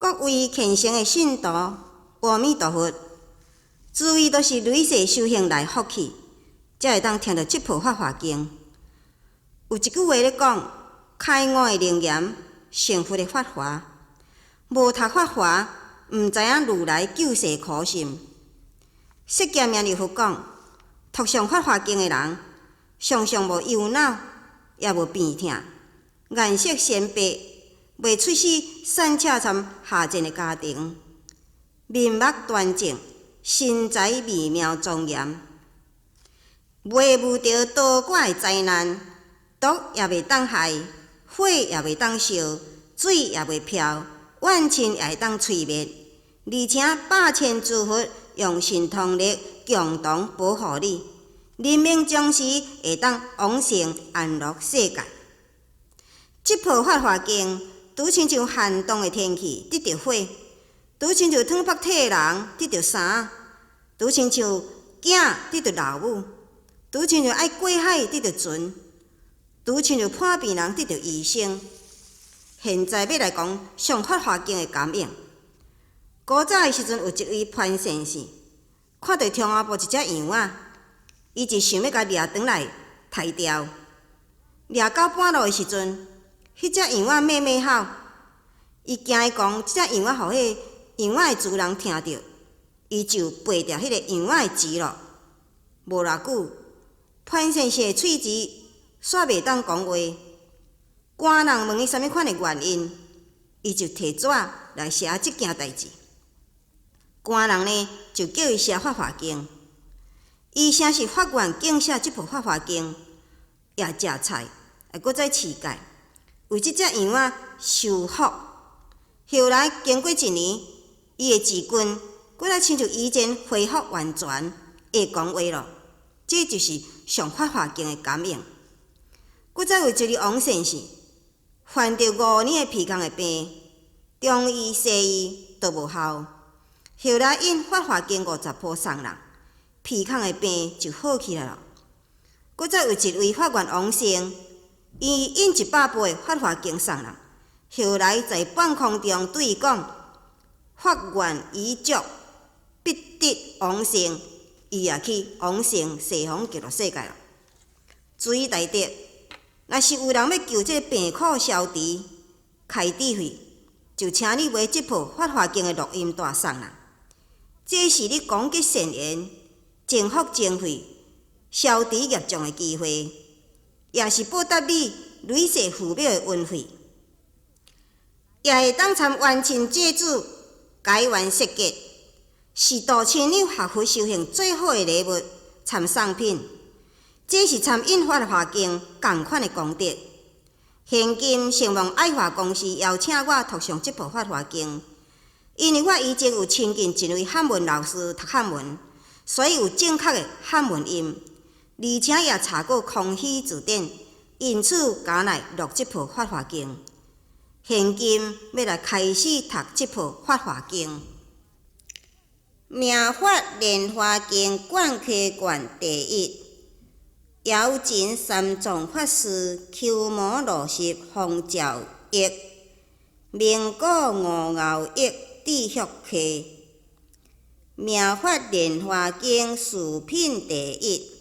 各位虔誠的信徒，阿彌陀佛！諸位都是累世修行來福氣，才會當聽著這部《法華經》。有一句話咧講：開悟的楞嚴，成佛的法華。無讀法華，毋知影如來救世苦心。釋迦牟尼佛講，讀誦法華經的人，常常無憂惱，也無病痛，顏色鮮白，袂出死散赤參下賤的家庭，面目端正，身材美妙莊嚴，袂遇著刀割的災難，毒也袂當害，火也袂當燒，水也袂漂，怨親也會當摧滅，而且百千諸佛用神通力共同保護你，臨命終時會當往生安樂世界。這部法華經，拄親像寒凍的天氣得著火，拄親像湯北體的人得著衫，拄親像囝得著老母，拄親像愛過海得著船，拄親像破病人得著醫生。現在欲來講誦法華經的感應。古早的時陣，有一位潘先生，看著窗仔埔一隻羊仔，伊就想欲共掠轉來刣掉。掠到半路的時陣，彼隻羊仔咩咩吼，伊驚伊講這隻羊仔予彼個羊仔的主人聽著，伊就拔掉彼个羊仔的舌囉。無偌久，潘先生的喙舌煞袂當講話。官人問伊啥物款的原因，伊就提紙來寫這件代誌。官人呢就叫伊寫《法華經》，伊先是發願敬寫這部《法華經》，也食菜，也閣再持戒，為這隻羊仔修福。後來經過一年，伊的舌根閣來親像以前恢復完全，會講話囉。這就是誦法華經的感應。閣再有一个王先生，患著5年的鼻孔的病，中醫西醫都無效。後來印法華經50部送人，鼻孔的病就好起來囉。閣再有一位發願往生，伊印100部的法華經送人，後來在半空中對伊講：發願已足，必得往生。伊也去往生西方極樂世界囉。諸位大德，若是有人欲求這个病苦消除、開智慧，就請你買這部法華經的錄音帶送人。這是你廣結善緣、增福增慧、消除業障的機會，也是報答你累世父母的恩惠，也會當參冤親債主解冤釋結，是度親友學佛修行最好的禮物參送品。這是參印法華經仝款的功德。現今承蒙愛華公司邀請我讀誦這部法華經，因為我以前有親近一位漢文老師讀漢文，所以有正確的漢文音，而且也查過康熙字典，因此敢來錄這部法華經。現今欲來開始讀這部法華經，妙法蓮華經貫溪卷第一。姚秦三藏法師鳩摩羅什方照譯，明古吳敖譯智旭啟。妙法蓮華經序品第一。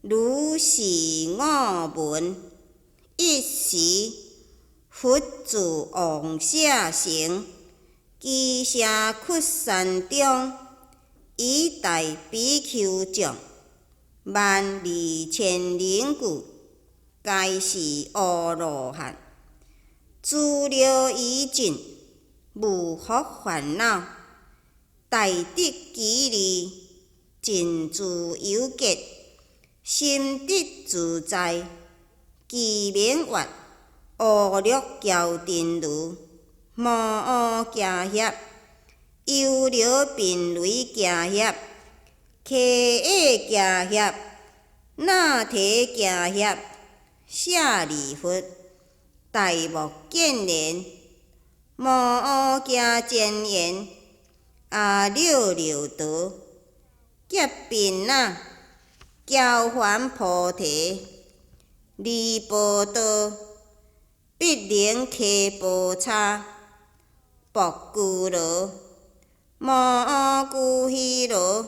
如是我聞，一時佛住王舍城，欹舍窟山中，與大比丘眾，萬二千人俱，皆是阿羅漢，資糧已盡，無復煩惱，大得其利，盡自由結，心得自在，其名曰阿律憍陳如，摩訶迦葉，優樓頻雷迦葉，伽耶迦葉，那提迦葉，舍利弗，大目犍連，摩訶迦旃延，阿耨留陀，劫頻那，憍梵菩提，離婆多，畢陵伽婆叉，薄拘羅、摩拘尸羅、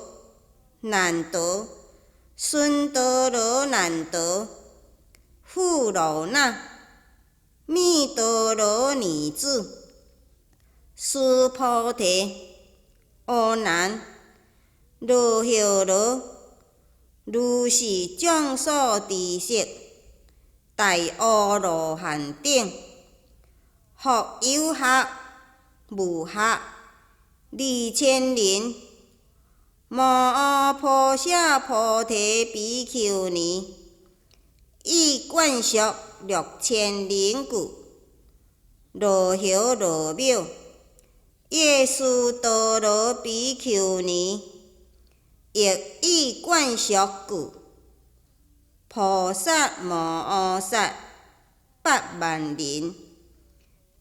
難陀、孫多羅難陀、富樓那、密多羅尼子、須菩提、阿難、羅睺羅，如是眾所知識，大阿羅漢等，復有學、無學、2000人，摩訶舍菩提比丘尼，意眷屬6000人故，羅睺羅廟，夜尸多羅比丘尼，亦意眷屬故，菩薩摩訶薩8萬人，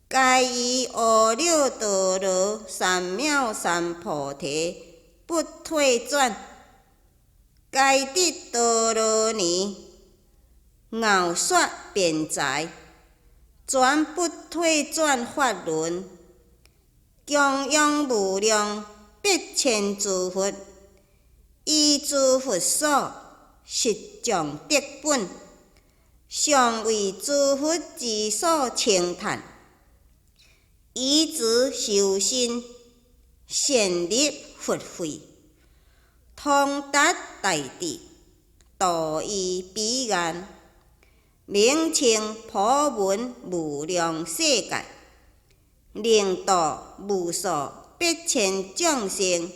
皆於阿耨多羅三藐三菩提不退轉，皆得陀羅尼，樂說辯才，轉不退轉法輪，供養無量百千諸佛，依諸佛所實相德本，常為諸佛之所稱歎，依止修身，善入佛慧，通達大智，度於彼岸，名稱普聞無量世界，能度無數百千眾生。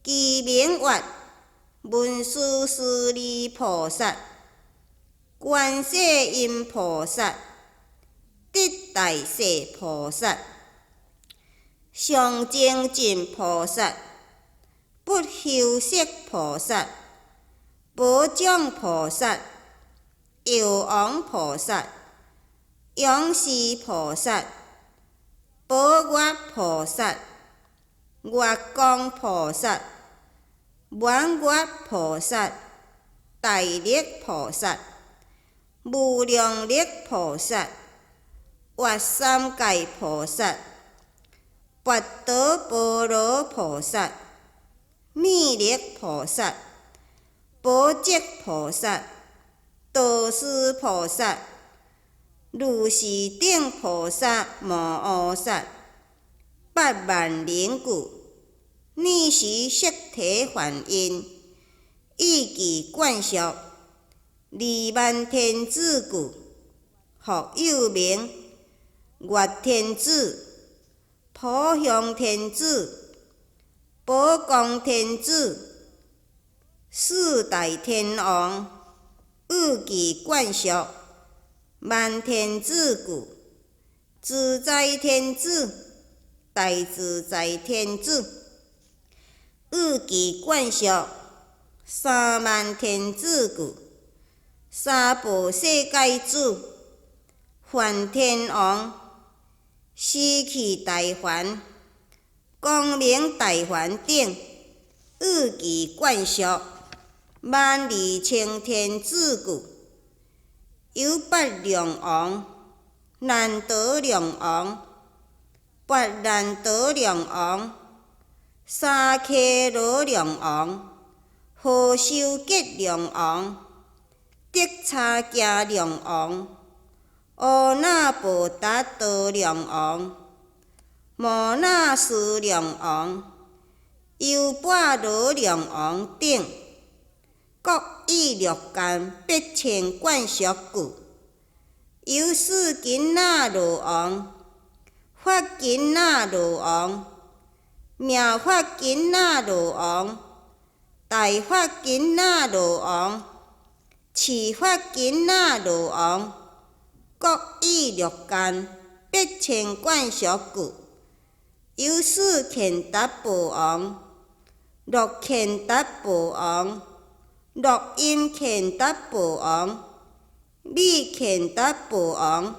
其名曰文殊師利菩薩、觀世音菩薩、得大勢菩薩、上精進菩薩、不修飾菩薩、寶掌菩薩、藥王菩薩、藥師菩薩、寶月菩薩、月光菩薩、滿月菩薩、大力菩薩、無量力菩薩、越三界菩薩、跋陀婆羅菩薩、密力菩薩、寶積菩薩、導師菩薩、如是等菩薩摩訶薩，8萬人故，爾時釋提桓因，意其眷屬2萬天子故，復有名月天子、普香天子、寶光天子、四大天王，與其眷屬萬天子故，自在天子、大自在天子，與其眷屬3萬天子故，三寶世界主、梵天王、尸棄大梵、光明大梵等，與其眷屬1萬2千天子故，有八龍王、難陀龍王、跋難陀龍王、沙伽羅龍王、荷修吉龍王、德差伽龍王、阿那婆達多龍王、摩那斯龍王、優鉢羅龍王等，各以六間八千眷屬故，有四緊那羅王、法緊那羅王、妙法緊那羅王、大法緊那羅王、持法緊那羅王，各以六間八千眷屬故，有四乾達婆王、六乾達婆王、六音乾達婆王、美乾達婆王、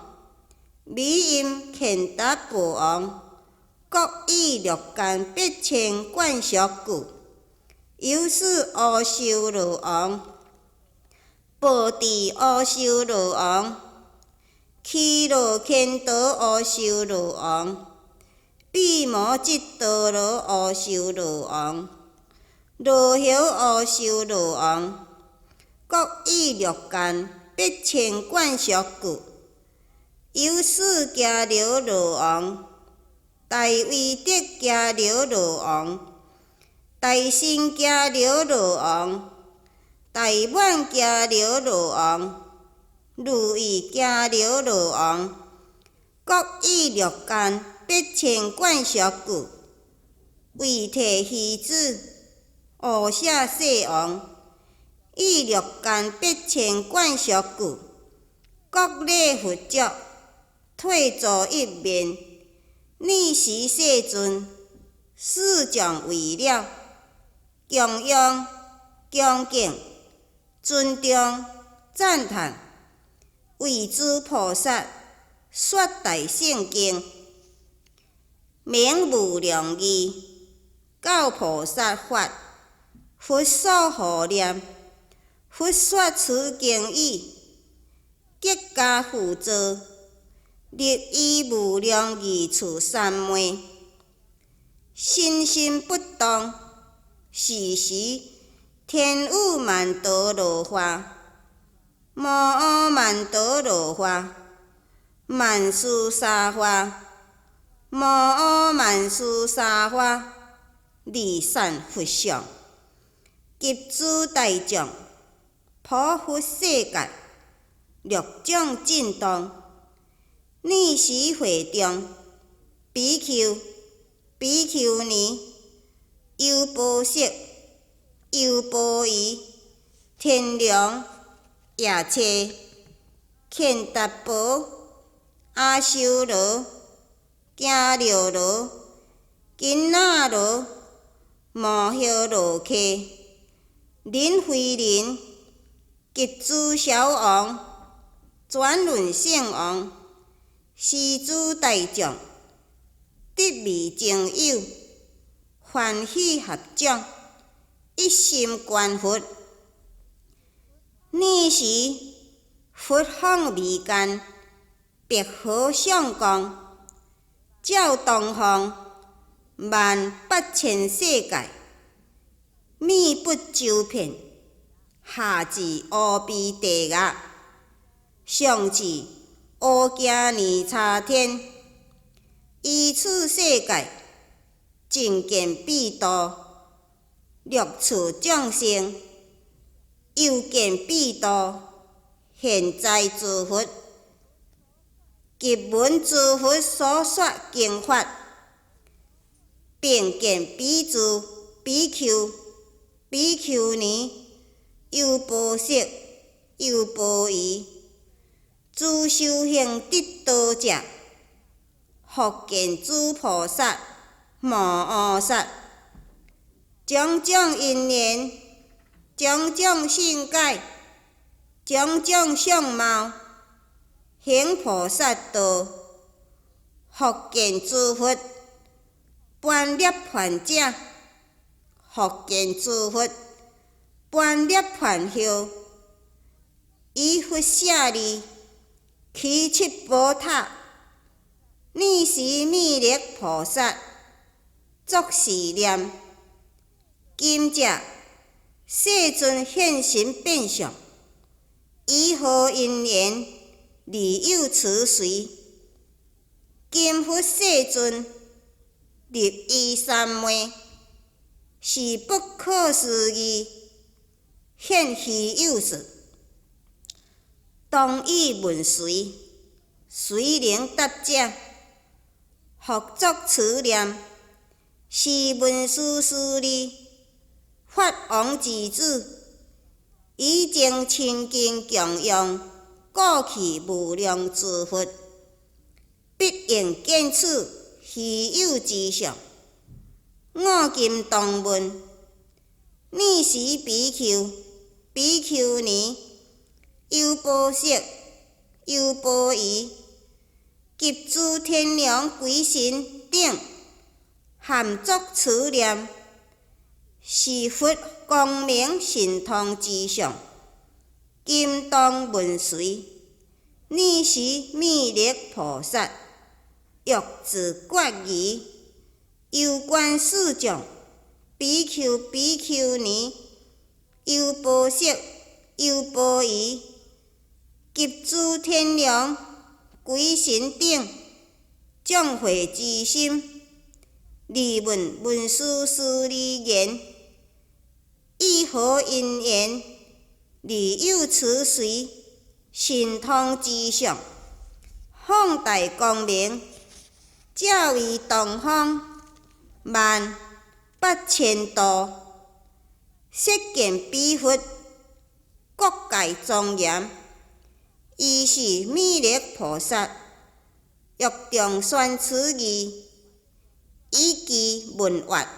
美音乾達婆王，各以六間八千眷屬故，有四阿修羅王、寶智阿修羅王、毘羅乾陀阿修羅王、毘摩质多罗阿修罗王，罗睺阿修罗王，各以六间八千眷属故，由四迦楼罗王、大威德迦楼罗王、大身迦楼罗王、大满迦楼罗王、如意迦楼罗王，各以六间八千眷属故，为提须子、阿闍世王，以六间八千眷属故，各礼佛足，退座一面。尔时世尊，四众为了供养、恭敬、尊重、赞叹，为诸菩萨说大乘经，名无量义，教菩萨法，佛所护念，佛说此经已，即加趺坐，入于无量义处三昧，身心不动。是时，天雨曼陀罗花、摩诃曼陀罗花、曼殊沙华、摩诃曼殊沙华，二散佛像，及诸大众，普覆世界，六种震动。尔时会中，比丘、比丘尼、优婆塞、优婆夷、天龙、夜叉、乾达婆、阿修罗、迦楼罗、紧那罗、摩诃罗伽、人非人及诸小王、转轮圣王，是诸大众，得味精友，欢喜合掌，一心观佛。尔时，佛放眉间，白毫相光，照东方万八千世界，密不周遍，下至阿鼻地狱，上至阿伽尼叉天，于此世界，尽见彼度，六处众生，又见彼度，现在诸佛，及闻诸佛所说经法，并见彼诸比丘、比丘尼、优婆塞、优婆夷，诸修行得道者，复见诸菩萨摩诃萨，种种因缘，种种性解，种种相貌，行菩萨道。复见诸佛，般涅槃者，复见诸佛，般涅槃后，以佛舍利，起七宝塔。尔时弥勒菩萨作是念：今者世尊现神变相，以何因缘而有此随？今佛世尊入于三昧，是不可思议现稀有事。当欲问谁，谁能答者？复作此念：是文殊师利，法王之子，以前亲近供养过去无量诸佛，必应见此稀有之相。我今当问，尔时比丘、比丘尼、优婆塞、优婆夷及诸天龙鬼神等，咸作此念：是佛光明神通之相，今当问谁？尔时弥勒菩萨欲自决疑，游观四众，比丘、比丘尼，优婆塞、优婆夷，及诸天龙、鬼神等，众会之心，而聞文殊師利言：以何因緣，而有此隨神通之相，放大光明，照於東方萬八千度，悉見彼佛國界莊嚴。伊是彌勒菩薩，欲重宣此義，以其問曰：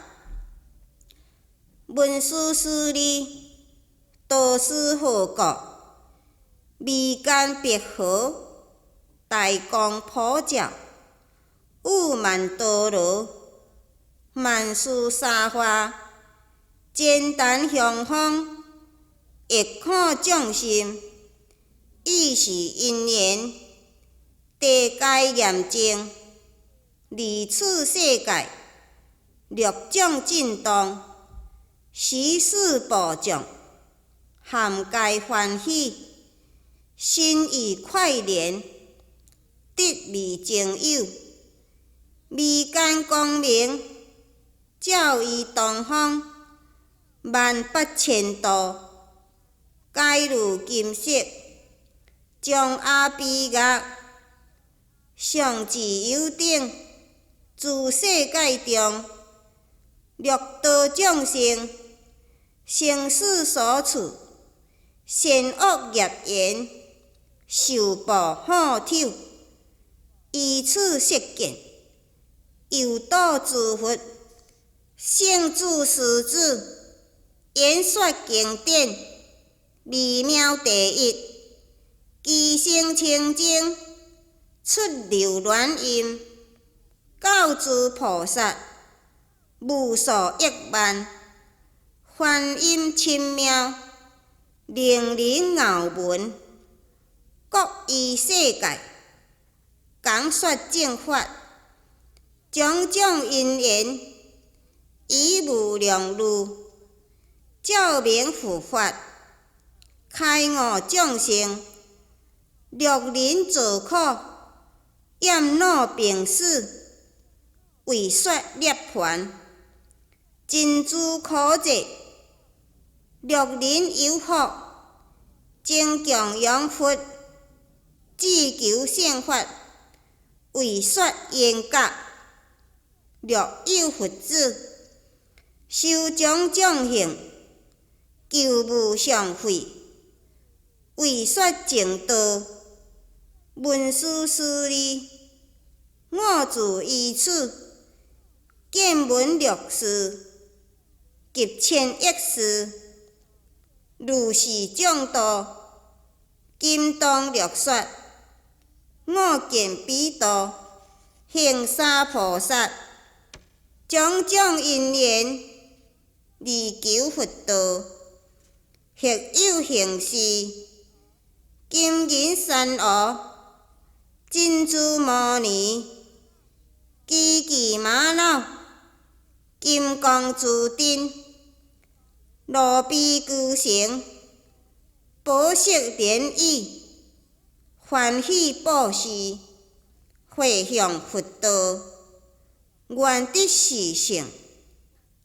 文殊師利，道是何故？眉間白毫，大光普照，雨曼陀羅，曼殊沙華，栴檀香風，亦可眾心，以是因緣，地皆嚴淨，而此世界六種震動，十四部眾，含皆歡喜，身意快連，得味精有，眉間光明，照於東方萬八千度，皆如金色，將阿鼻獄，上至有頂，諸世界中，六道眾生，生死所處，善惡業緣，受報好醜，依此悉見，又睹諸佛，聖諸師子，演說經典，微妙第一，其聲清淨，出流軟音，教諸菩薩，無數億萬，梵音清妙，令人樂聞，各異世界，講說正法，種種因緣，以無量喻，照明佛法，開悟眾生，六人造苦，厭老病死，為說涅槃，盡諸苦者，六人有福，精供養佛，志求勝法，為說緣覺，六有佛子，修種種行，求無上慧，為說正道，文殊師利，我自於此見聞六事及千億事，如是眾道，今當略說。我見彼道，行沙菩薩，種種因緣而求佛道，或有行施，金銀珊瑚、珍珠摩尼、機具瑪瑙、金剛諸頂、盧比居城、寶色蓮雨、歡喜布施，迴向佛道，願得四乘，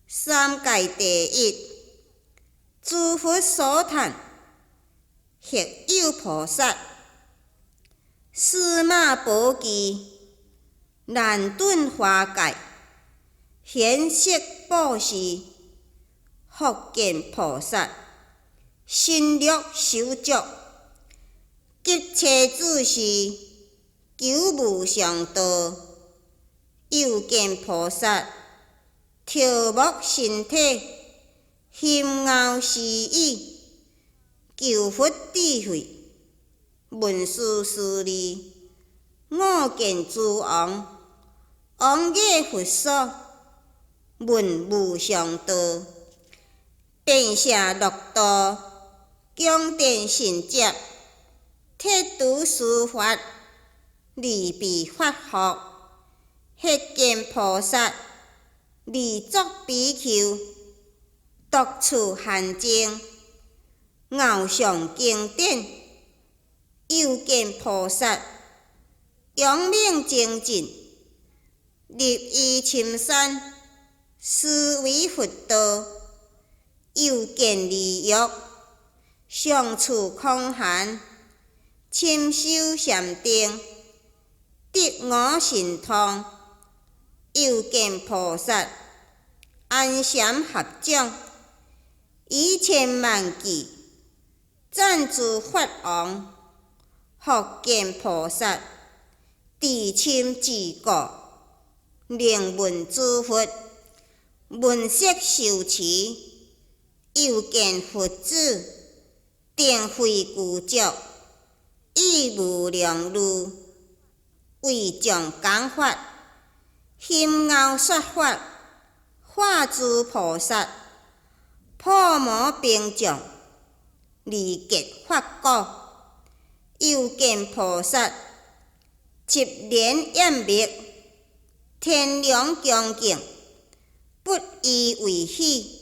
三界第一，諸佛所嘆，或有菩薩，司馬寶具，難頓華蓋，顯色布施，復見菩薩，身略手足，急切住世，求無上道，又見菩薩，調伏身體，含敖施語，求佛智慧，文殊師利，我見諸王，王謁佛所，聞無上道，便舍六道，恭殿神接，剔除司法，離彼法福，或見菩薩，二足比丘，獨處寒靜，敖誦經典，又見菩薩，勇猛精進，入於深山，思維佛道，又見離欲，常處空寒，深修禪定，得五神通，又見菩薩，安禪合掌，以千萬計，讚諸法王，復見菩薩，至深智故，能聞諸佛，聞色受持，又見佛子，定慧具足，以無量慮，為眾講法，欣奧說法，化諸菩薩，破魔兵將，離結法果，又見菩薩，十蓮焰脈，天龍恭敬，不以為喜。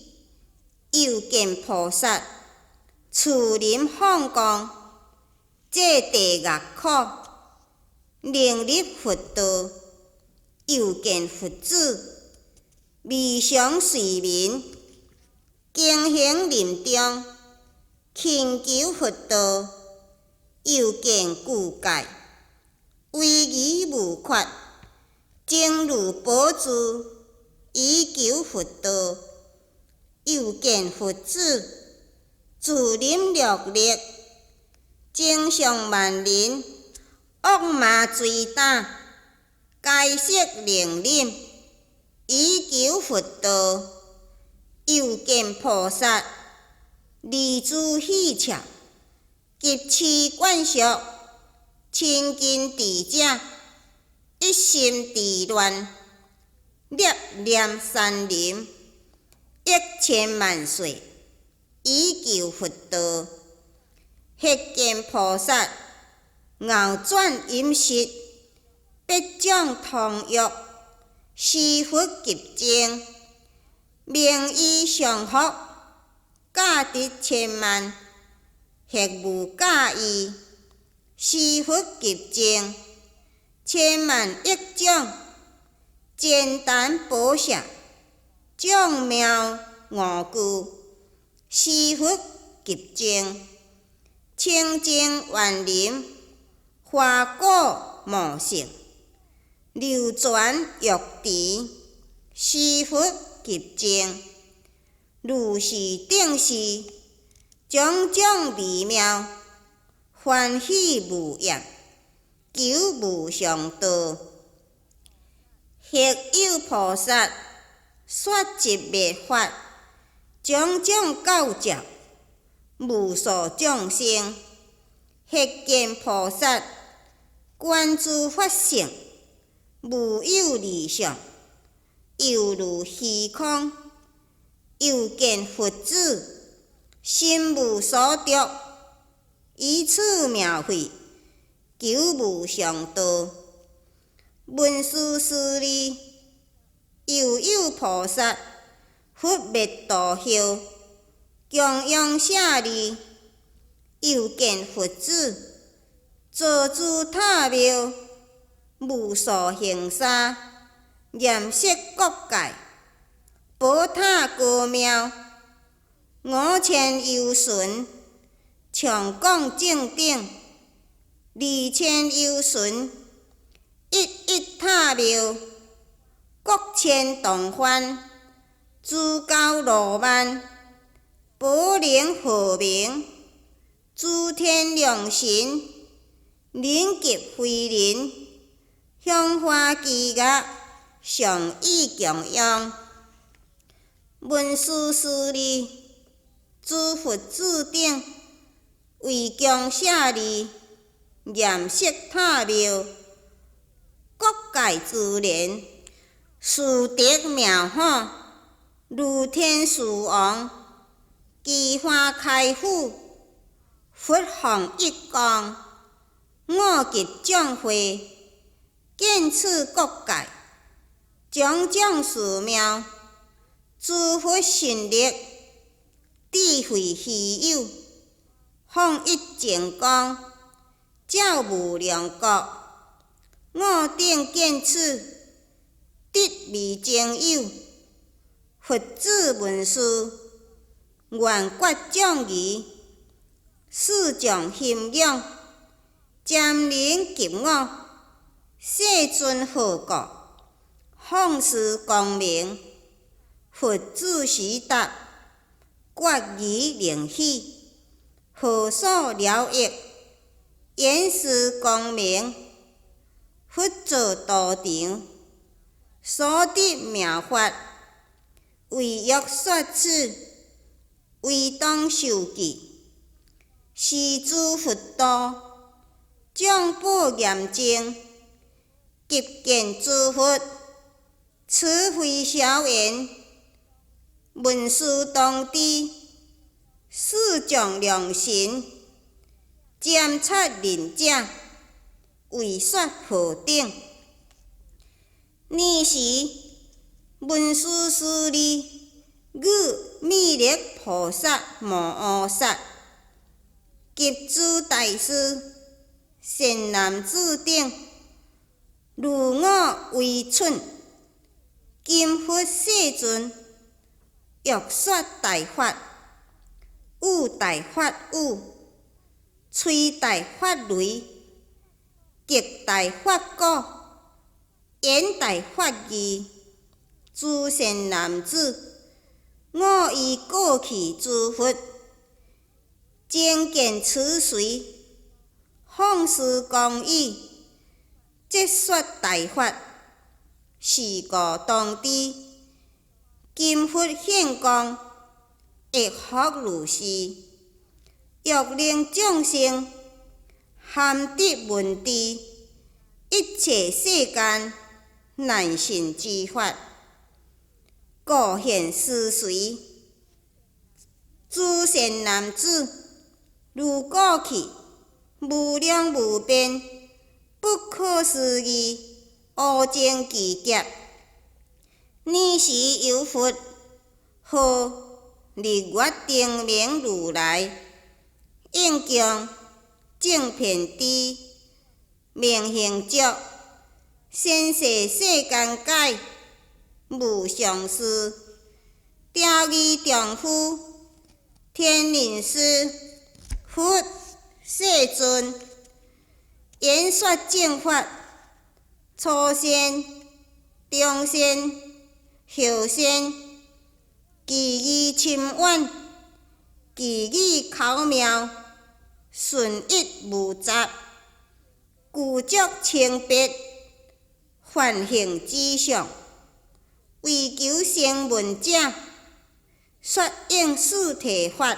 又見菩薩，慈林放光，濟地獄苦，能入佛道。又見佛子，未嘗睡眠，經行林中，勤求佛道。又見具戒，威儀無缺，真如寶珠，以求佛道。又見佛子，自忍樂力，增上慢人，惡魔追打，皆悉能忍，以求佛道。又見菩薩，離諸戲俏，及痴慣熟，親近智者，一心治亂，攝念山林，億千萬歲，以求佛道。彼見菩薩，熬轉飲食，八種通藥，施佛及眾，名醫上福，價值千萬，或無價義，施佛及眾，千萬億種，煎丹寶舍，眾妙五具，施佛及眾，清淨園林，華果茂盛，流泉浴池，施佛及眾，如是等事，種種微妙，歡喜無厭，求無上道。或有菩薩說寂滅法，種種教授，無數眾生。彼見菩薩觀諸法性，無有二相，猶如虛空。又見佛子心無所著，以此妙慧，求無上道。文殊師利，又有菩薩佛滅度後，供養舍利。又見佛子造諸塔廟，無數恒沙，嚴飾國界，寶塔高妙，5000由旬，長廣正等，2000由旬，一一塔廟，國千幢幡，諸高羅曼，寶鈴和鳴，諸天龍神，人及非人，香花伎樂，上以供養。文殊師利，諸佛子等，為供舍利，嚴飾塔廟，國界珠簾，殊德妙好，如天樹王，奇華開府，佛放一光，五級眾會，見此國界，種種寺廟。諸佛神力，智慧稀有，放逸淨光，照無量國，五頂見齒，得味精有，佛子文殊，願決眾疑，四眾欽仰，瞻能及我，世尊號故，放示光明，佛子悉達，決疑靈喜，何所了益？演示光明，佛造道場，所得妙法，為欲說此，唯當受記。是諸佛度，眾寶嚴淨，及見諸佛，慈非消言，文殊當知，四眾良神，占察仁者，為說何等？爾時，文殊師利語彌勒菩薩摩訶薩及諸大士善男子等，如我為忖，今佛世尊欲說大法，雨大法雨，吹大法雷，擊大法鼓，演大法義。諸善男子，我於過去諸佛，精見慈隨，放示光語，則說大法。是故當知，今佛現光，亦復如是。欲令眾生含得聞知一切世間難信之法，故現斯隨。諸善男子，如過去無量無邊不可思議烏淨劫劫，爾時有佛號日月燈明如來，應供正遍知明行足，宣說世間解無上士調御丈夫天人師佛世尊，演說正法，初善、中善、後善，其義深遠，其語巧妙，順一無雜，具足清白，梵行之相，為求聲聞者，說應四諦法，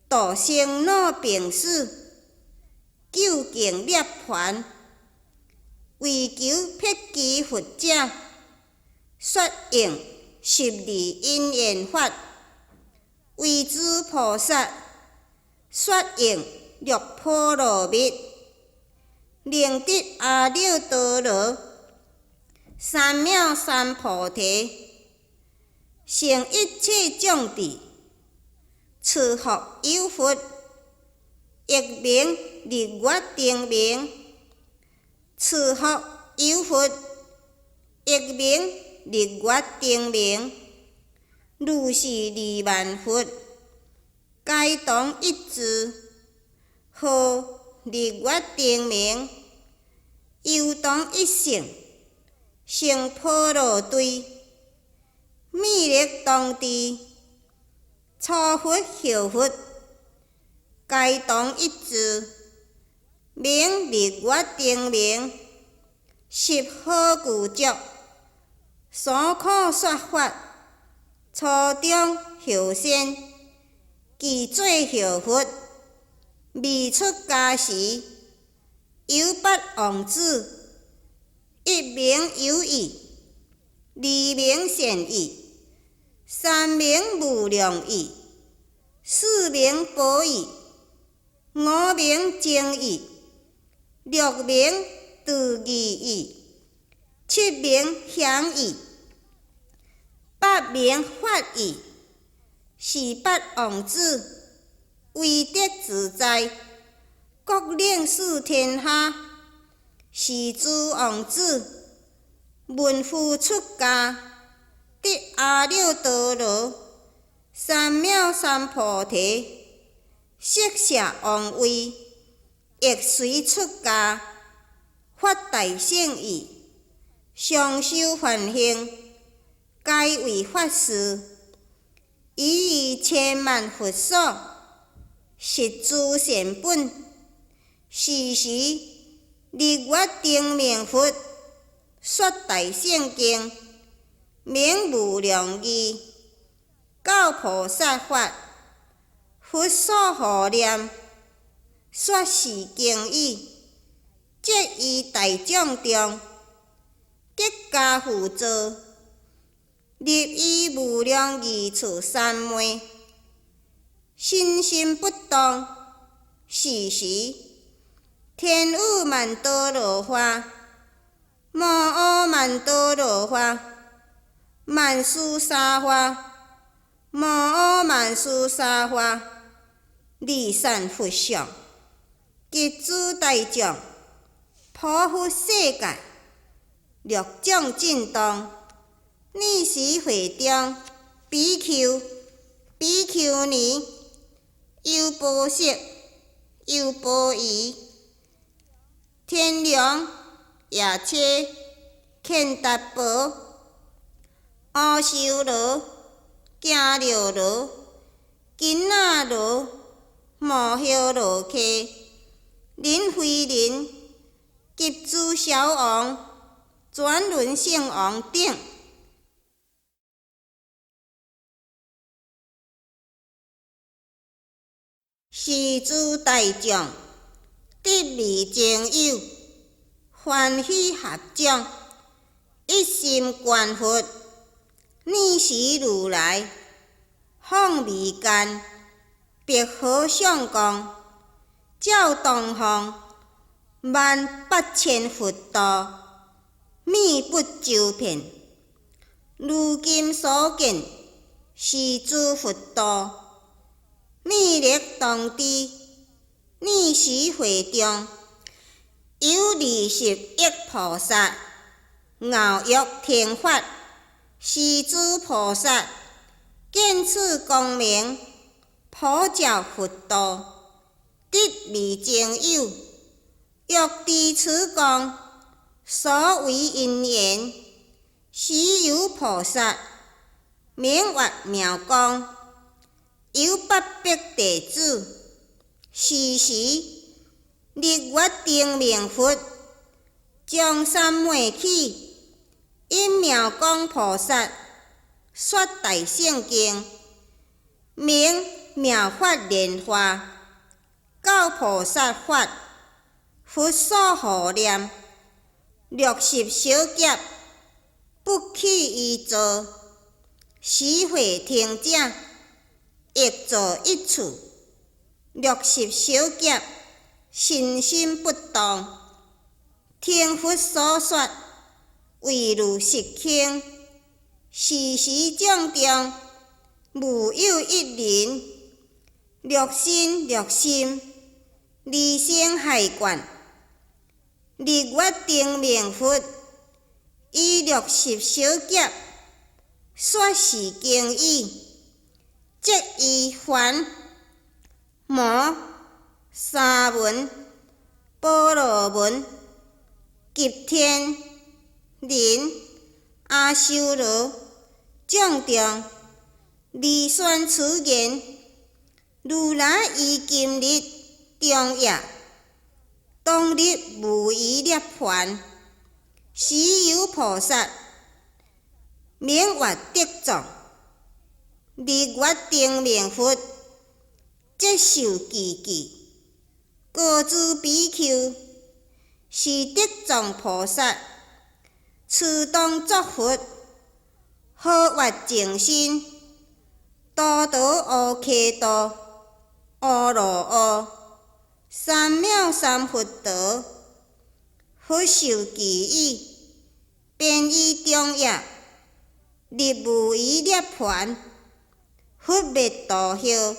度生老病死，究竟涅槃，為求辟支佛者，說應十二因緣法，為諸菩薩說應六波羅蜜，令得阿耨多羅三藐三菩提，成一切眾智。次復有佛，亦名日月燈明。次復有佛，亦名日月燈明。如是二萬佛，皆同一字，號日月燈明，猶同一性，成波羅堆，密力當知，初佛後佛，皆同一字，名日月燈明，十好具足，所可說法，初中後善，其最後佛，未出家時，有八王子，一名有意，二名善意，三名無量意，四名寶意，五名精意，六名道義意，七名香意，八明法义，是八王子，威德自在，国领四天下，是诸王子，闻佛出家，得阿耨多罗三藐三菩提，悉舍王位，亦随出家，发大胜意，常修梵行，皆为法事，以于千万佛所，设诸善本，是时日月灯明佛说大乘经，名无量义，教菩萨法，佛所护念，说是经已，即于大众中，结跏趺坐，入于无量义处三昧，身心不动。是时，天雨曼陀罗花，摩诃曼陀罗花，曼殊沙华，摩诃曼殊沙华，离散佛像，及诸大众，普覆世界，六种震动。尔时会中，比丘、比丘尼、优婆塞、优婆夷、天龙、夜叉、乾达婆、阿修罗、迦楼罗、紧那罗、摩诃罗伽、人非人及诸小王、转轮圣王等。是诸大众得味精友，欢喜合掌，一心观佛。尔时如来放眉间，白毫相光，照东方万八千佛道，密不周遍。如今所见，是诸佛道。密力当知，尔时会中有20亿菩萨，乐欲听法。是诸菩萨见此光明，普照佛道，得味精友。欲知此光所为因缘，时有菩萨名月妙光。有800弟子，是时日月灯明佛将三昧起，引妙光菩萨说大乘经，名妙法莲华，教菩萨法，佛所护念，60小劫不起于座，时会听者，亦坐一处，60小劫，身心不动，听佛所说，唯如实行。是时众中，无有一人，六身六心，离生害见。日月灯明佛，以60小劫，说是经已。即依梵、摩、沙门、婆罗门及天、人、阿修罗众中，离宣此言：如来于今日中夜，当入无余涅槃。时有菩萨名曰德藏。日月灯明佛，接受记记，告诸比丘：是德藏菩萨，持当作佛，荷月净身，多陀阿伽度，阿罗呵，三藐三佛陀。佛受记已，便于中夜，入無餘涅槃，佛滅度後，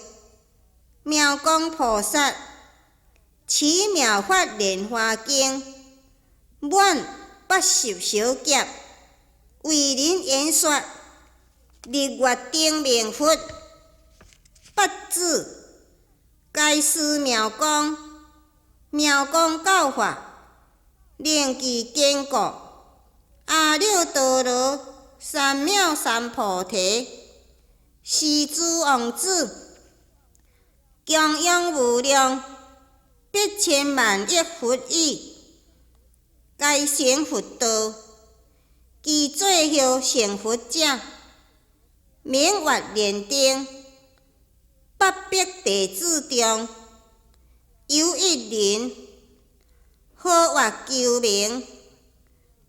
妙光菩薩持妙法蓮華經，滿80小劫，為人演說，日月燈明佛，八智，開示妙光，妙光教法，令其堅固。阿耨多羅三藐三菩提，是諸王子，供養無量百千萬億佛語，皆成佛道。其最後成佛者，明月蓮燈，800弟子中，有一人，號曰求名，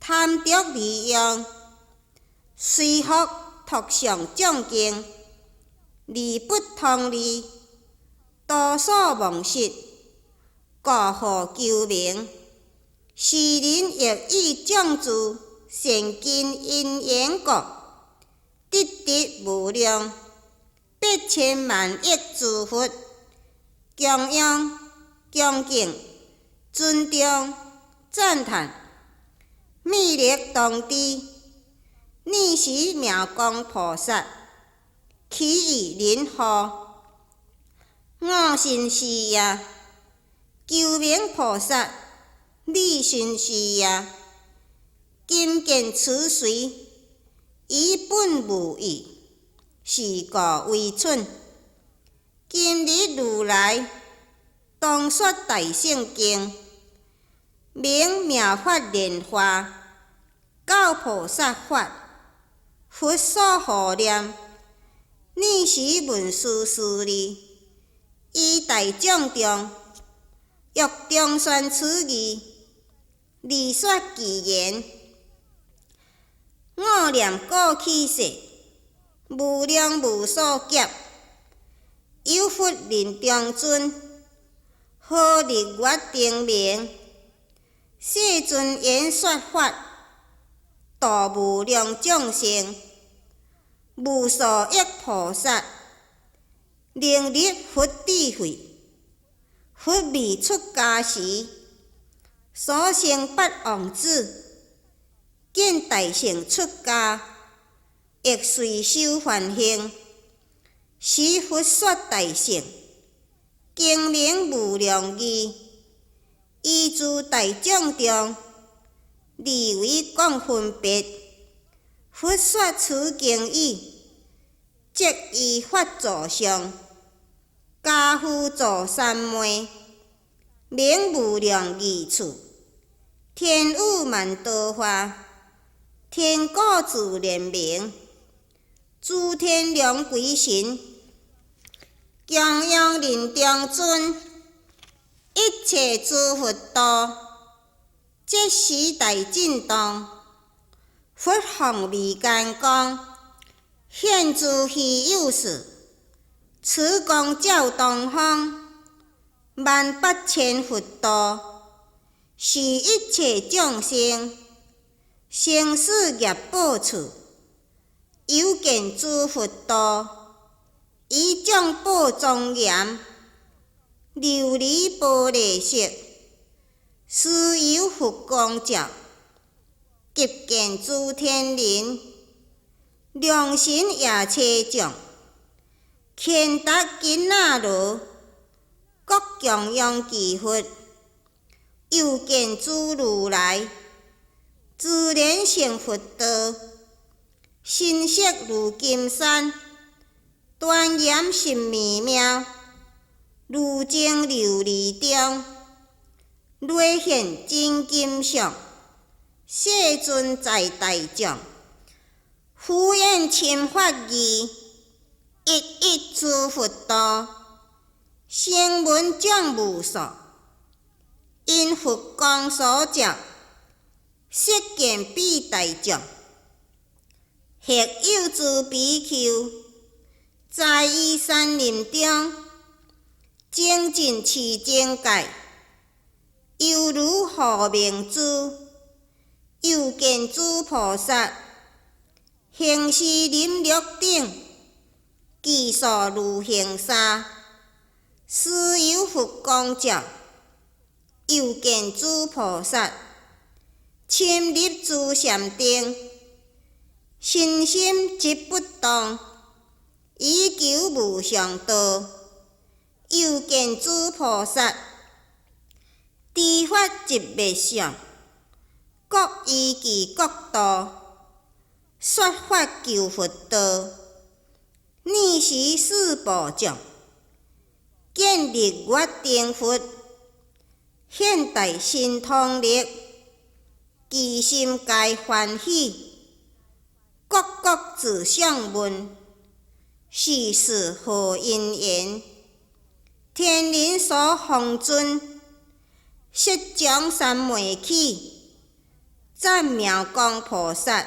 貪著利用，隨福託送眾經，而不通利，多所忘失，故號求名。是人欲以眾諸善根因緣故，得得無量百千萬億諸佛供養、恭敬、尊重、讚歎，密力當知。爾時妙光菩薩起意仁號，我身是也，求名菩薩，你身是也。今見此隨，於本無異，是故為蠢。今日如來當說大乘經，名妙法蓮華，教菩薩法，佛所護念。爾時文殊師利於大眾中，欲重宣此義，而說偈言：我念過去世，無量無數劫，有佛臨終尊，號日月燈明，世尊演說法，度無量眾生，無數億菩薩，能入佛智慧。佛未出家時，所生八王子，見大乘出家，欲隨修梵行。時佛說大乘，經名無量義，於諸大眾中，而為講分別。佛說此經已，即依法座上，跏趺坐三昧，名無量義處，天雨曼陀華，天鼓自然鳴，諸天龍鬼神，供養臨終尊，一切諸佛道，即時大震動，佛放無間光，現諸稀有事，此光照東方，18000佛道，是一切眾生，生死業報處，猶見諸佛道，以眾寶莊嚴，琉璃玻璃色，時由佛光照，及見諸天人，龍神夜叉眾，乾達緊那羅，各供養其佛，又見諸如來，自然成佛道，身色如金山，端嚴甚美妙，如淨琉璃中，雷現真金相，世尊在大眾，敷演深法義，一一諸佛道，聲聞眾無數，因佛光所照，悉見彼大眾，或有諸比丘，在於山林中，精進持淨戒，猶如護明珠，又見諸菩薩，行行施忍辱等，其數如恒沙，時有佛光照，又見諸菩薩，深入諸禪定，身心即不動，以求無上道。又見諸菩薩，諸法寂滅相，各依其國度，說法求佛道。爾時四部眾，見日月燈佛，現大神通力，其心皆歡喜，各各自相問，是事何因緣？天人所奉尊，悉將三昧起，讚妙光菩薩，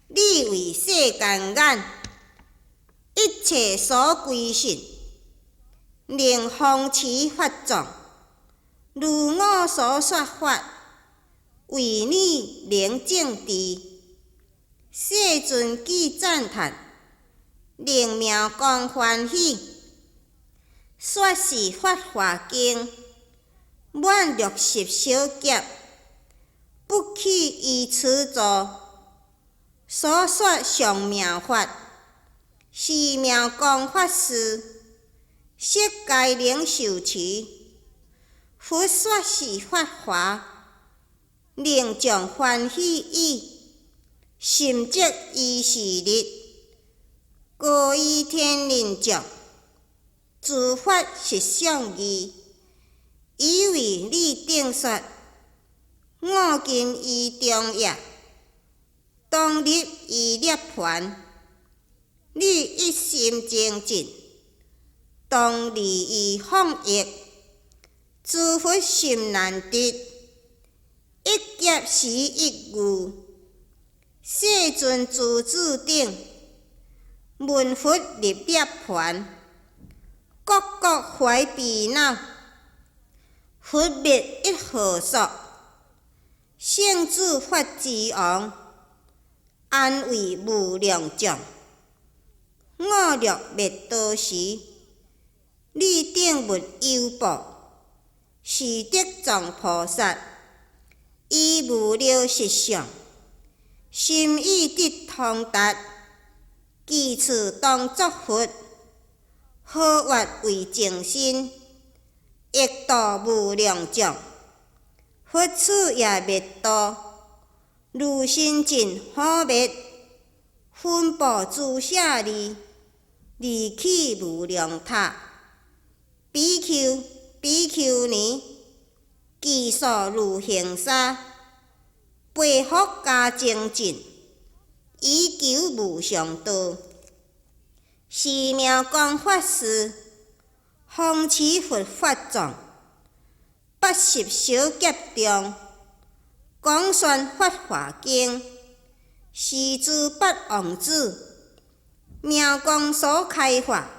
你為世間眼，一切所歸信，能弘持法藏，如我所說法，唯你能證知。世尊既讚歎，令妙光歡喜。說是法華經，滿60小劫，不起於此座。所說上妙法，是妙光法師，悉皆能受持。佛說是法華，令眾歡喜已，心即於是日，告於天人眾。諸法實相義，以為你頂說，我今於中夜，當入於涅槃，你一心精進，當離於放逸，諸佛心難得，一劫時一遇，世尊諸子等，聞佛入涅槃。各各懷悲惱，佛滅一何所？聖諸法之王，安慰無量眾。我若滅度時，你等勿憂怖。是德藏菩薩，以無漏實相，心意得通達，其次當作佛。荷月為淨身，欲度無量眾。佛此也滅度，如身盡火滅，分布諸舍利，離去無量塔。比丘、比丘尼，其數如恆沙，悲福加精進，以求無上道。是妙光法師，弘持佛法藏，80小劫中，廣宣法華經，是諸八王子，妙光所開發，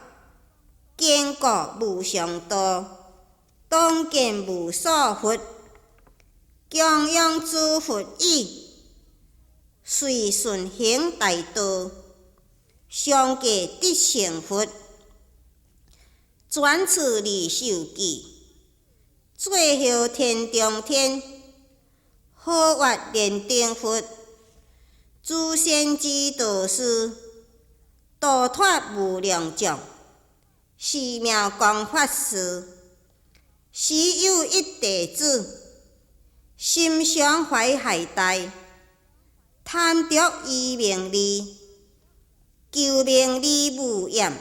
堅固無上道，當見無數佛，供養諸佛已，隨順行大道。上過得成佛，轉次二受記，最後天中天，荷月連燈佛，諸善知導師，度脫無量眾，是妙光法師。時有一弟子，心常懷懈怠，貪著於名利。求名利無厭，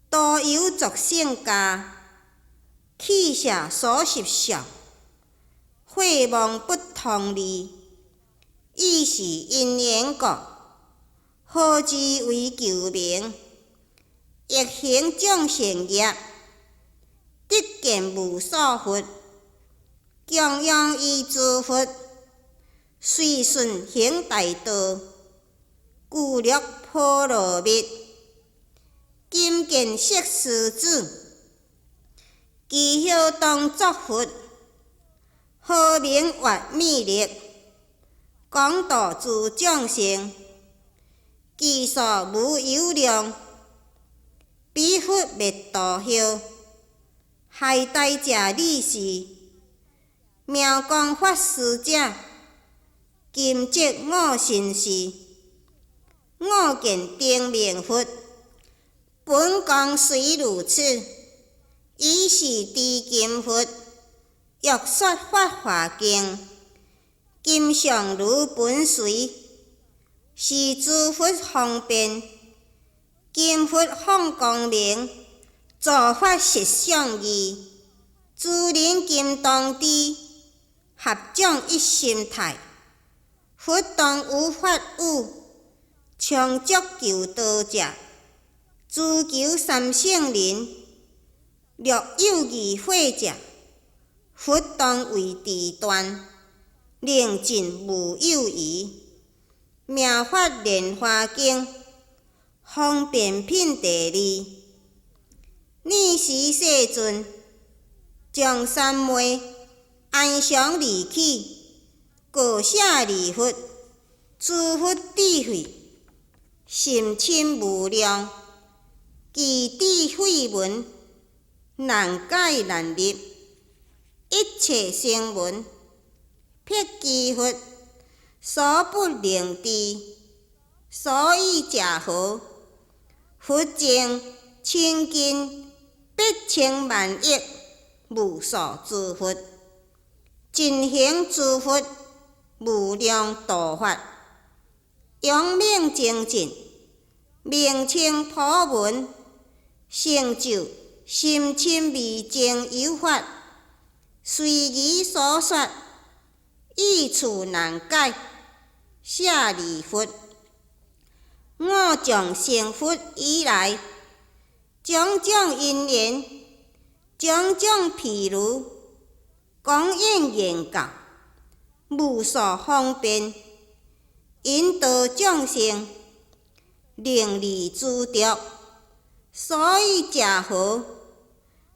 多有作聖家，棄捨所執相，慧望不通利，以是因緣故，何之為求名？欲行眾善業，得見無數佛，供養於諸佛，隨順行大道。具樂波羅蜜，今見色師子，其後當作佛，號名月密力，廣度諸眾生，其數無有量。彼佛滅度後，海大者利是，妙光法師者，金積五身時，我見頂明佛，本光雖如此，以是知今佛，欲說法華經，今上如本隨，是諸佛方便。今佛放光明，助法實相義，諸人今當知，合掌一心態，佛當有法語，充足求道者，諸求三乘人，略有疑惑者，佛當為智斷，令盡無有疑。妙法蓮華經。方便品第二。爾時世尊，將三昧安詳而起，告舍利弗：諸佛智慧，甚深無量，其智慧門難解難入，一切聲聞，辟支佛所不能知。所以者何？佛證清淨八千萬億無數諸佛，盡行諸佛無量度法，勇猛精進，名稱普聞，成就甚深微淨有法，隨儀所說，意處難解。舍利弗，我從成佛以來，種種因緣，種種譬如，廣演言教，無數方便，引導眾生，令離諸濁。所以者何？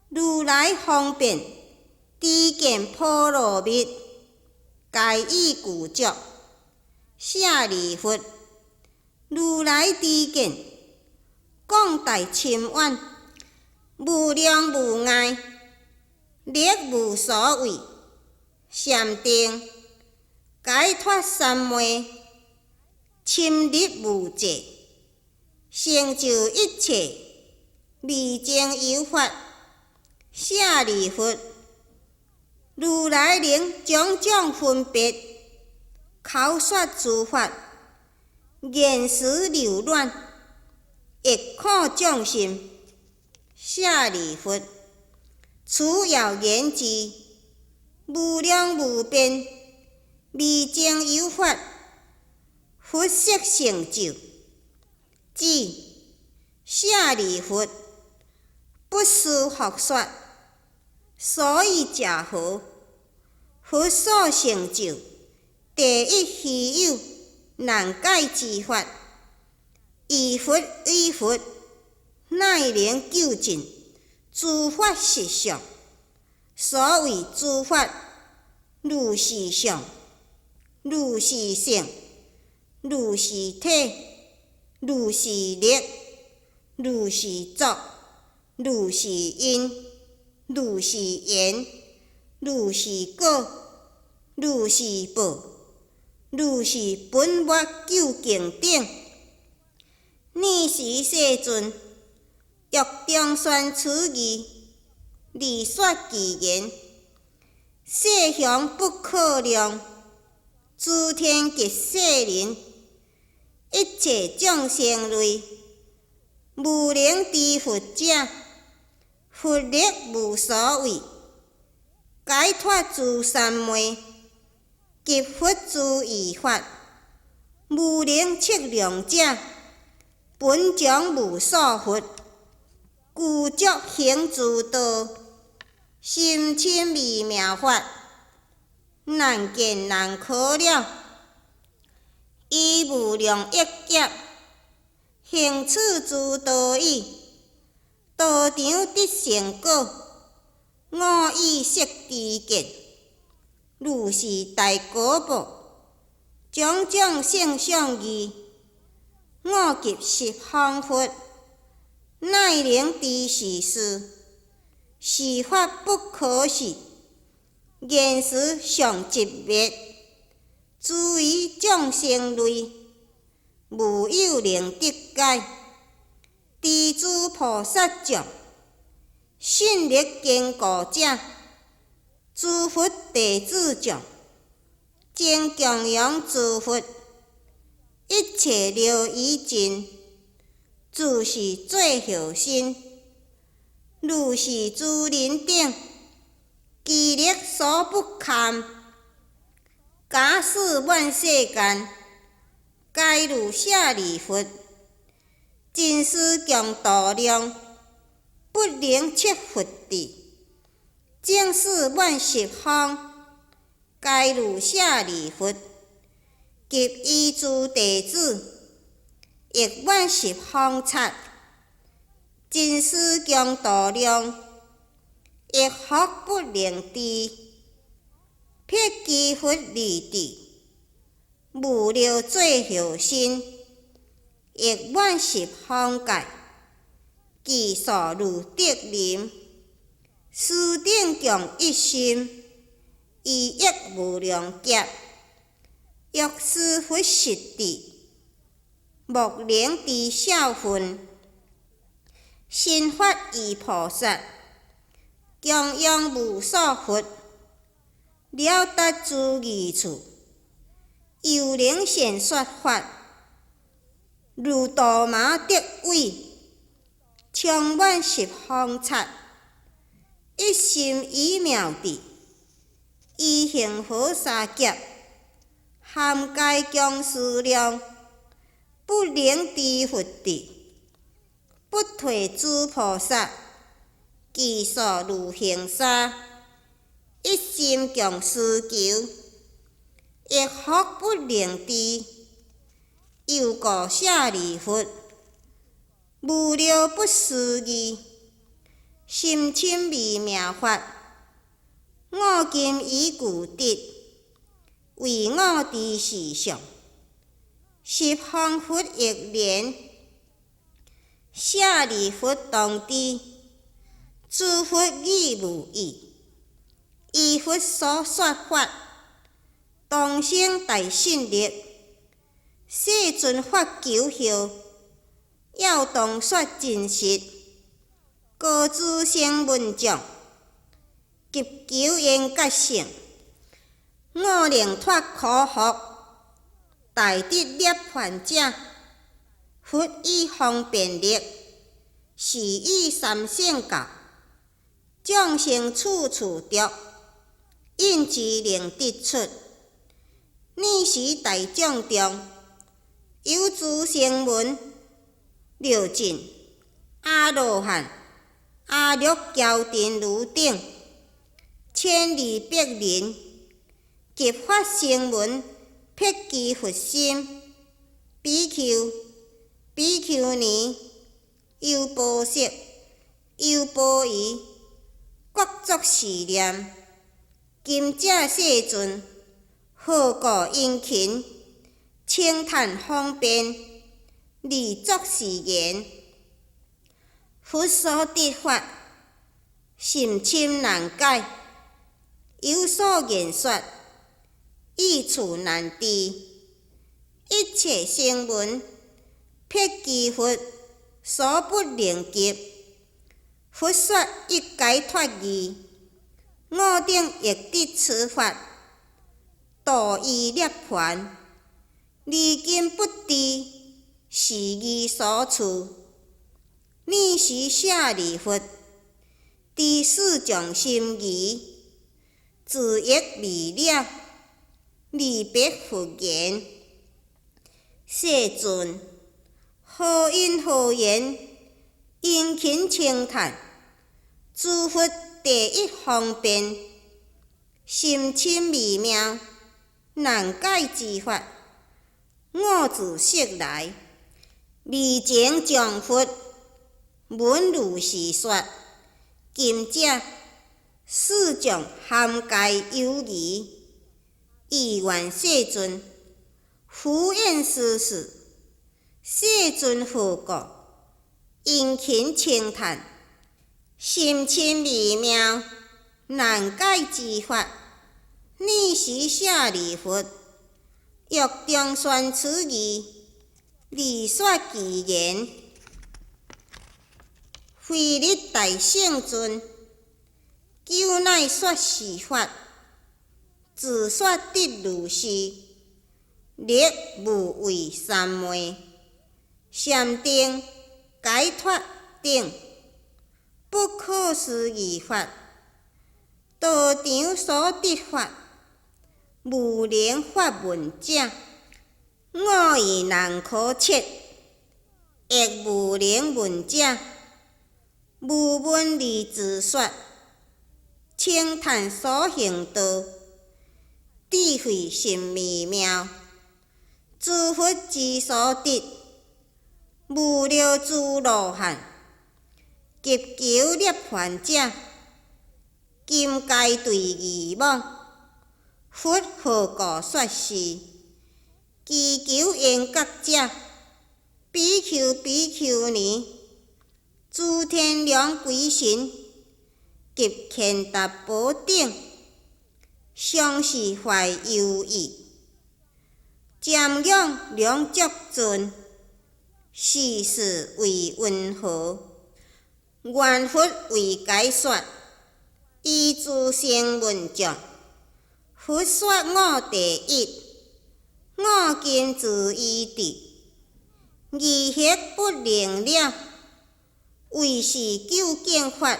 如來方便，知見波羅蜜，皆已具足。舍利弗，如來知見，廣大深遠，無量無礙，力無所畏，禪定解脫三昧，深入無際，成就一切微淨有法。舍利弗，如來能種種分別，口說諸法，言辭流轉，亦可眾心。舍利弗，此要言之，無量無邊，微淨有法，佛悉成就。止，舍利弗，不思復說。所以者何？佛所成就第一希有難解之法，異佛彼佛，乃能究竟諸法實相。所謂諸法如是相，如是性，如是體，如是力，如是作，如是因，如是緣，如是果，如是報，如是本末究竟等。爾時世尊，欲中宣此義，而說其言：細雄不可量，諸天及世人，一切眾生類，無能知佛者，佛力無所畏，解脫諸三昧，及佛諸義法，無能測量者，本將無數佛，具足行諸道，甚深微妙法，難見難可了。以無量億劫，行此諸道已，道場得成果，我已悉知見。如是大果報，種種性相義，我及十方佛，乃能知是事，是法不可思，言辞常寂滅，諸餘眾生類，無有能得解。知諸菩薩眾，信力堅固者，諸佛弟子眾，真供養諸佛，一切了已盡，自是做孝身。如是諸人等，其力所不堪，假使滿世間，皆如舍利弗，真思強度量，不能測佛智。縱使滿十方，皆如舍利弗，及伊諸弟子，亦滿十方剎，真思強度量，亦復不能知。辟支佛二智，無量做孝身，亦滿十方界，其數如竹林，斯等共一心，伊亦無量劫。欲思佛實智，莫能知孝分。身發意菩薩，供養無數佛，了達諸義處，猶能善說法，如墮瑪得位，充滿十方剎，一心以妙智，伊恆河沙劫，含皆窮思量，不能知佛智，不退諸菩薩，其數如恆沙，一心共思求，亦復不能知。猶故舍利弗，無量不思議，甚深微妙法，我今已具得，唯我知是相。十方佛亦然，舍利弗當知，諸佛語無異，依佛所說法，當生大信力。世尊法求號，要當說真實，高諸聲聞眾，急求緣覺乘，我能脫苦縛，大得涅槃者，佛以方便力，示以三乘教，眾生處處著，應知能得出。爾時大眾中，有諸聲聞、六進、阿羅漢、阿毘憍陳如等，千二百人，及發聲聞辟支佛心，比丘、比丘尼、優婆塞、優婆夷，各作是念：今者世尊，何故殷勤，稱歎方便，而作是言：佛所得法，甚深難解，有所言說，意處難知。一切聲聞、辟支佛所不能及。佛說一解脫義，我等亦得此法，度於涅槃。而今不知是義所處。爾時舍利弗，知四眾心疑，自亦未了，而白佛言：世尊，何因何緣，殷勤稱歎，諸佛第一方便，甚深微妙，難解之法，我自昔來，未曾將佛聞如是說。今者四眾含皆有疑，意願世尊，敷演斯事，世尊何故？殷勤稱歎，甚深微妙難解之法。爾時舍利弗，欲重宣此義，而說其言。慧日大聖尊，久乃說是法，自說得如是，力無畏三昧，禪定解脫等，不可思議法，道場所得法，無能發問者，我意難可測，亦無能問者，無聞而自說，稱歎所行道，智慧甚微妙，諸佛之所得，無量諸羅漢及求涅槃者，今皆對疑罔。佛何故說是？祈求緣覺者，比丘、比丘尼，諸天龍鬼神及乾達婆等，常是懷憂意，瞻仰龍足尊，是事為雲何？願佛為解說，以諸聲聞眾。佛說我第一，我今自依智，疑惑不能了。唯是究竟法，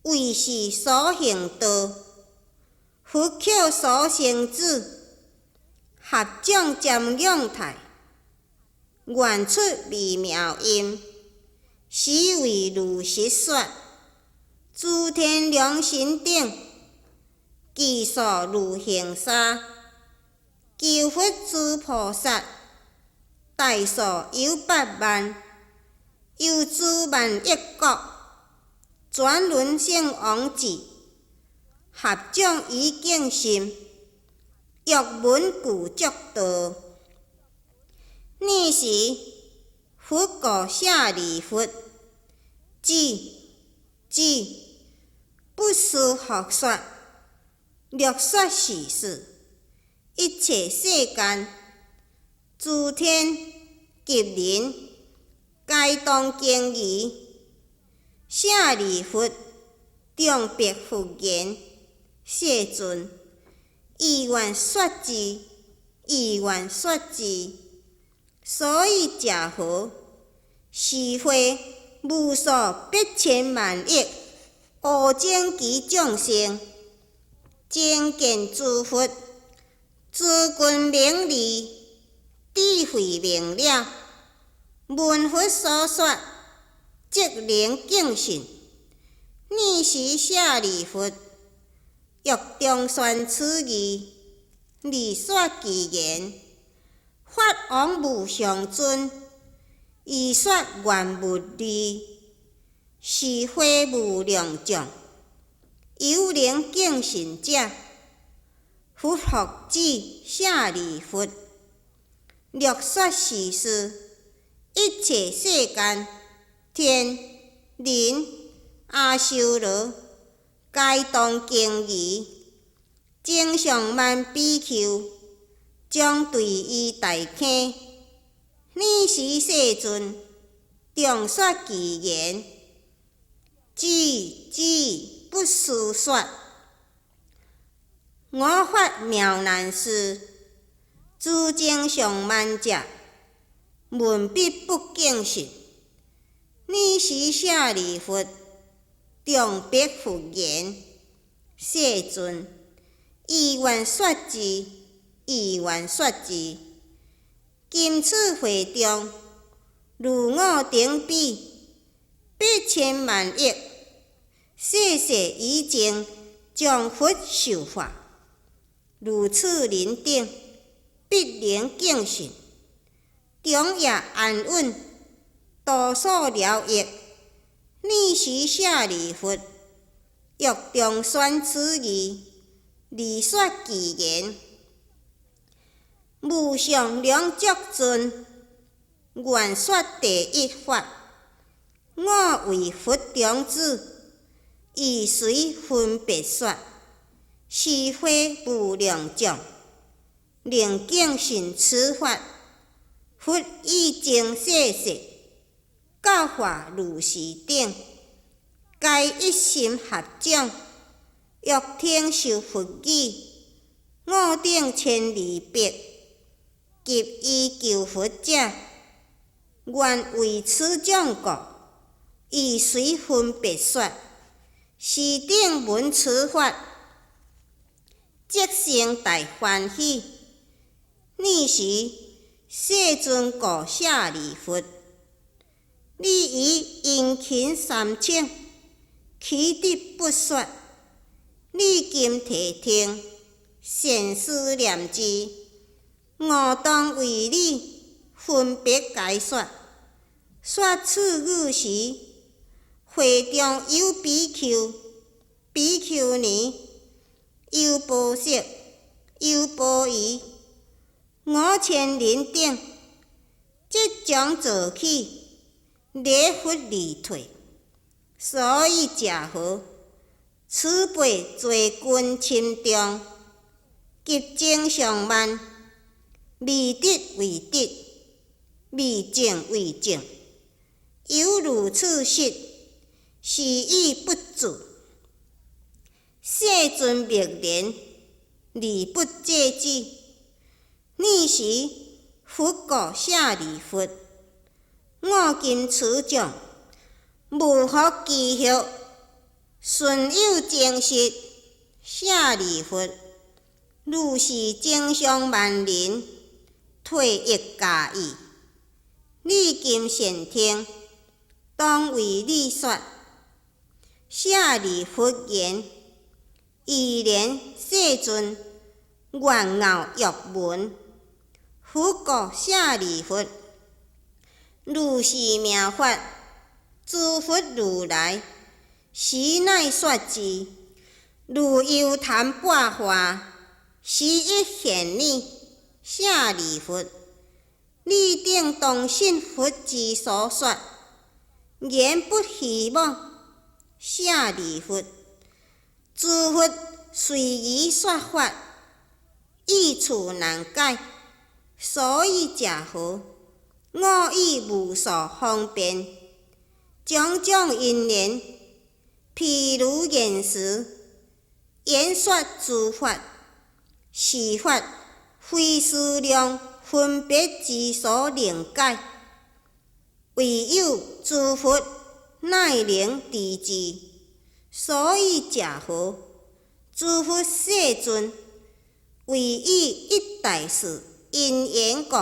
唯是所行道，佛抾所生子，合掌瞻仰態，願出微妙音，是為如實說。諸天龍神等，其數如恆沙，求佛諸菩薩，大數有百萬，由諸萬億國，轉輪聖王至，合掌以敬心，欲聞具足道。爾時，佛告舍利弗：止，止，不思復說。略說是事，一切世間，諸天及人，皆當驚疑。舍利弗，重白佛言：世尊，意願說之，意願說之。所以者何？是會無數百千萬億阿僧祇眾生，親見諸佛，諸根明利，智慧明了，聞佛所說，即能敬信。爾時舍利弗，欲重宣此義，而說其言。法王無上尊，已說願勿離，是會無量眾，猶能敬信者，佛復止舍利弗，略說是事，一切世間天人阿修羅，皆當驚疑。增上慢比丘將墜於大坑。爾時世尊重說其言：止，止，不思說。我法妙難思，諸增上慢者，聞必不敬信。爾時舍利弗，重白佛言：世尊，意願說之，意願說之。今此會中，如我等比，百千萬億，世世已經將佛受法，如此人等，必能敬信，長夜安穩，多所了益。爾時舍利弗，欲重宣此義，而說其言。無上龍足尊，願說第一法。我為佛種子，意隨分別說，是非無量眾，能見信此法，佛以精細說，教化如是等，皆一心合掌，欲聽受佛語，我等千二百，及依求佛者，願為此眾故，意隨分別說，是等聞此法，即生大歡喜。爾時，世尊告舍利弗：你以殷勤三請，豈得不說？你今諦聽，善思念之，我當為你分別解說。說此語時，會中有比丘、比丘尼、優婆塞、優婆夷，5000人等，即將坐起，禮佛而退。所以者何？此輩坐群深重，及增上慢，未得為得，未證為證。猶如此實，是已不住。世尊默然，而不制止。爾時，佛告舍利弗：我今此眾，無復戯戲，順有真實。舍利弗，如是增上慢人，退益加意。你今善聽，當為你說。舍利弗言：依然，世尊，願樂欲聞。佛告舍利弗：如是名法，諸佛如來，時乃說之。如優曇鉢華，時一現爾。舍利弗，你等當信佛之所說，言不虛妄。舍利弗，諸佛隨宜說法，意處難解。所以者何？我以無數方便，種種因緣，譬如言辭，演說諸法，是法非思量分別之所能解，唯有諸佛乃能知之。所以者何？諸佛世尊為以一大事因緣故，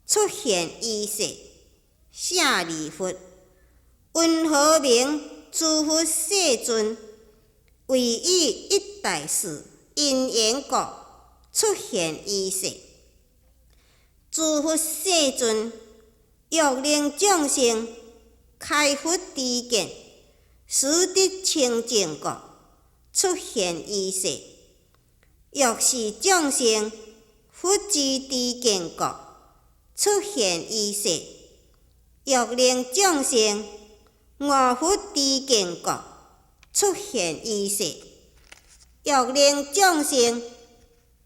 出現於世。舍利弗，雲何名諸佛世尊為以一大事因緣故出現於世？諸佛世尊欲令眾生開佛知見，始得清淨故，出現於世。欲使眾生佛之知見故，出現於世。欲令眾生悟佛知見故，出現於世。欲令眾生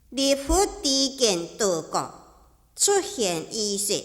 入佛知見道故，出現於世。